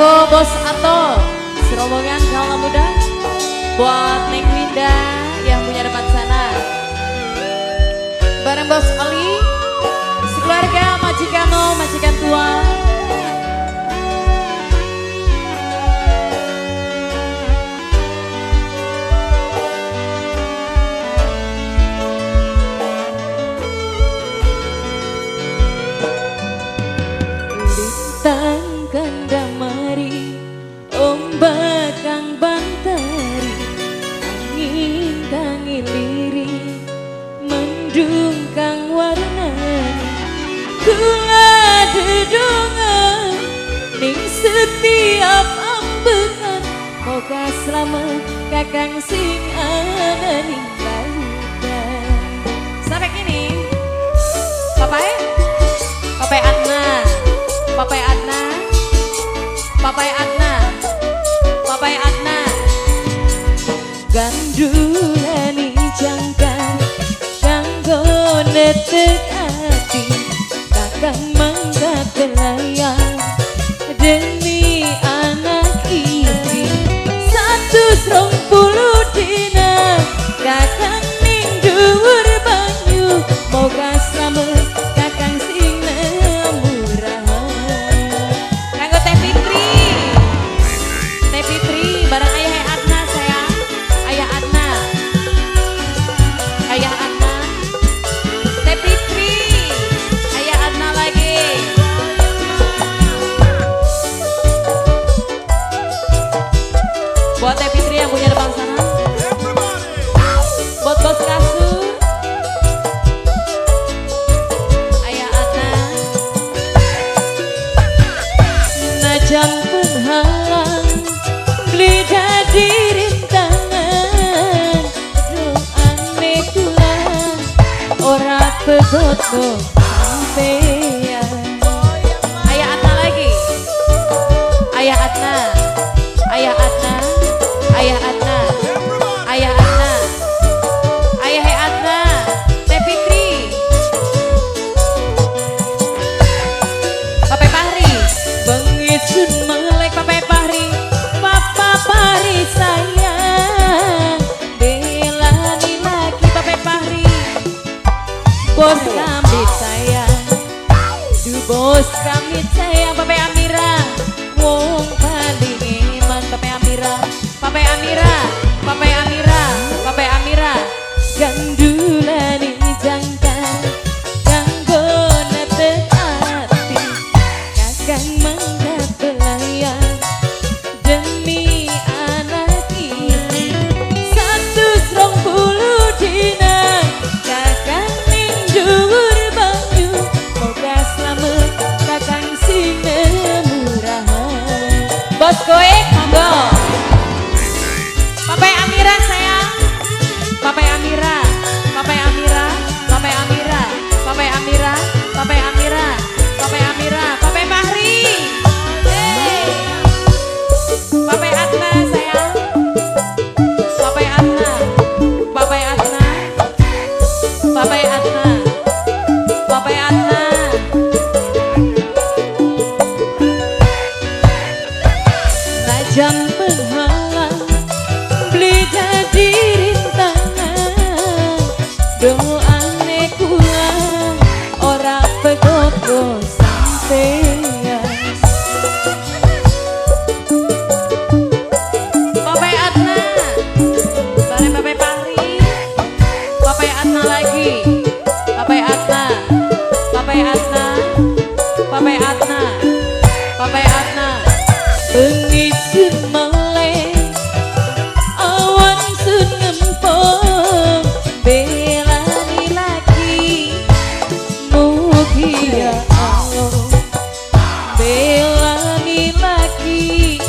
Kanggo Bos Ato, serombongan kaula muda. Buat Neng Winda yang punya depan sana. Bareng Bos Ali, sekeluarga majikano, majikan tua. Lintang kandamari, ombak kang banteri, angin kang iliri, mendung kang warnani. Kula dedonga ning setiap ambekan, moga selamat kakang sing ana ning lautan. Sampai kini, Papai, Papai Adna, Papai Adna, Papai Adna, Papai Adna. Gandulani jangkar kanggo netek ati, kakang mangkat belayar demi anak istri. 120 dina kakang ning dhuwur banyu, moga slamet kakang sing nemu rahayu. Kanggo Teh Fitri, Teh Fitri bareng ayah Adna sayang, ayah Adna, ayah Adna, Teh Fitri, ayah Adna lagi. Buat Teh Fitri yang punya depan sana, buat Bos Kasu, ayah Adna. Najan penghalang beli dadi rintangan, doane kula ora pegot sampeyan. Ayah Adna lagi, ayah Adna, ayah Adna, ayah Adna, ayah Adna, ayah Adna, Teh Fitri, Papai Fahri, bengi sun melek Papai Fahri, Papa Fahri sayang, belani lagi Papai Fahri, bos kami sayang, du bos kami sayang, Papai Amira, wong paling eman Papai Amira, Papai Amira, Papai Amira, Papai Amira. Gandulani jangkar kanggo netek ati, kakang mangkat belayar demi anak istri. 120 dina kakang ning dhuwur banyu, moga slamet kakang sing nemu rahayu. Bos koe monggo. Papai Amira sayang, Papai Amira, Papai Amira, Papai Amira, Papai Amira, Papai Amira, Papai Amira, Papai Fahri, hey. Papai Adna sayang, Papai Adna, Papai Adna, Papai Adna, Papai Adna. Najan penghalang beli dadi rintangan, doane kula ora pegot sampeyan. Papai Adna, bareng Papai Fahri, Papai Adna lagi, Papai Adna, Papai Adna, Papai Adna, Papai Adna. Bengi sun melek, awan sun ngempong, belani lagi, mugi ya Allah. Belani lagi,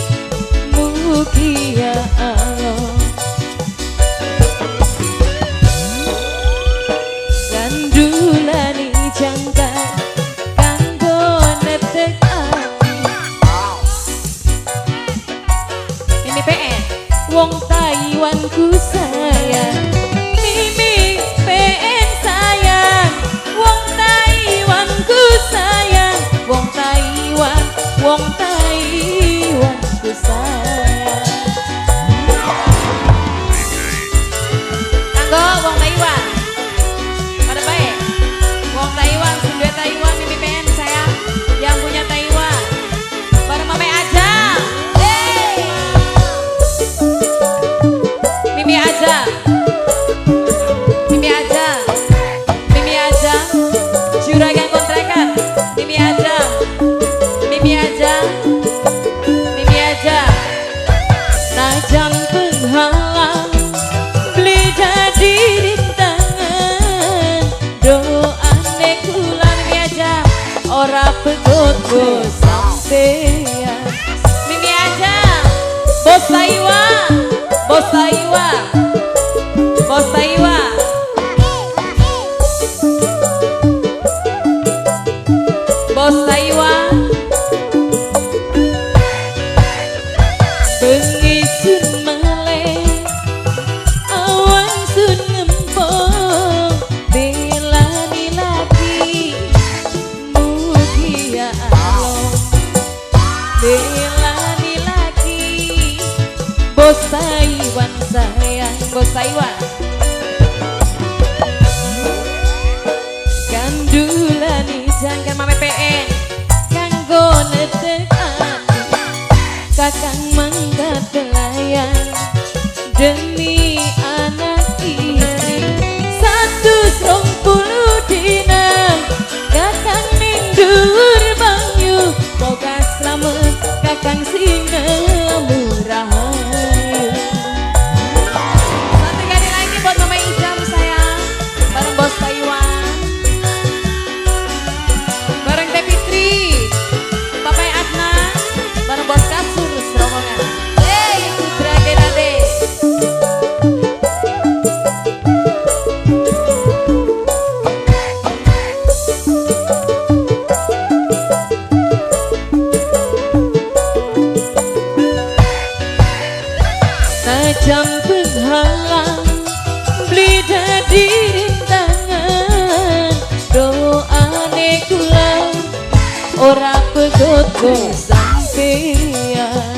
mugi ya Allah. Gandulani jangkar kanggo netek ati. Mimi PN, wong Taiwan ku sayang, Mimi PN sayang, wong Taiwan ku sayang, wong Taiwan, wong Taiwan. Bos Taiwan sayang Bos Taiwan. Kandulani jangkar Mame PN kanggo netek ati kakang mangkat pelayan demi anak istri 120 dina kakang ning dhuwur banyu moga slamet kakang sing nemu rahayu. Satu kali lagi buat Mama Ijam sayang bareng Bos Taiwan bareng Teh Fitri, Papa Adnan, bareng Bos Kasur serombongan. Hey Putra Genade. Tajam penghalang beli dadi rintangan doane kula ora pegot go sampeyan.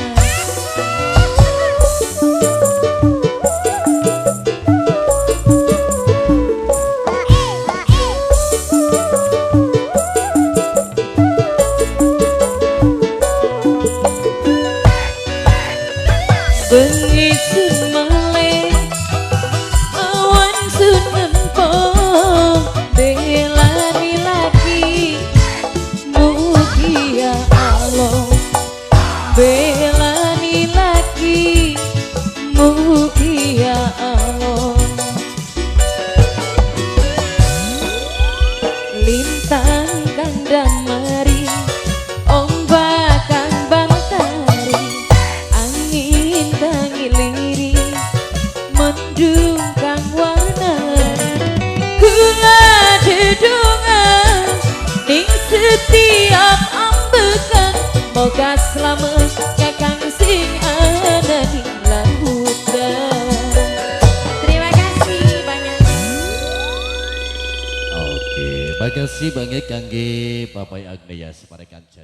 Bengi sun meleh awan sun nempong belani lagi mugi ya Allah belani lagi mugi ya Allah. Lintang kang damari ombak kang bantari angin kang ngiliri mendung kang warna kula dedongan ning setiap ambekan moga slamet kakang sing ana ing lautan. Terima kasih banyak. Oke, makasih banget kangge Bapak Agnes ya separekan jadi.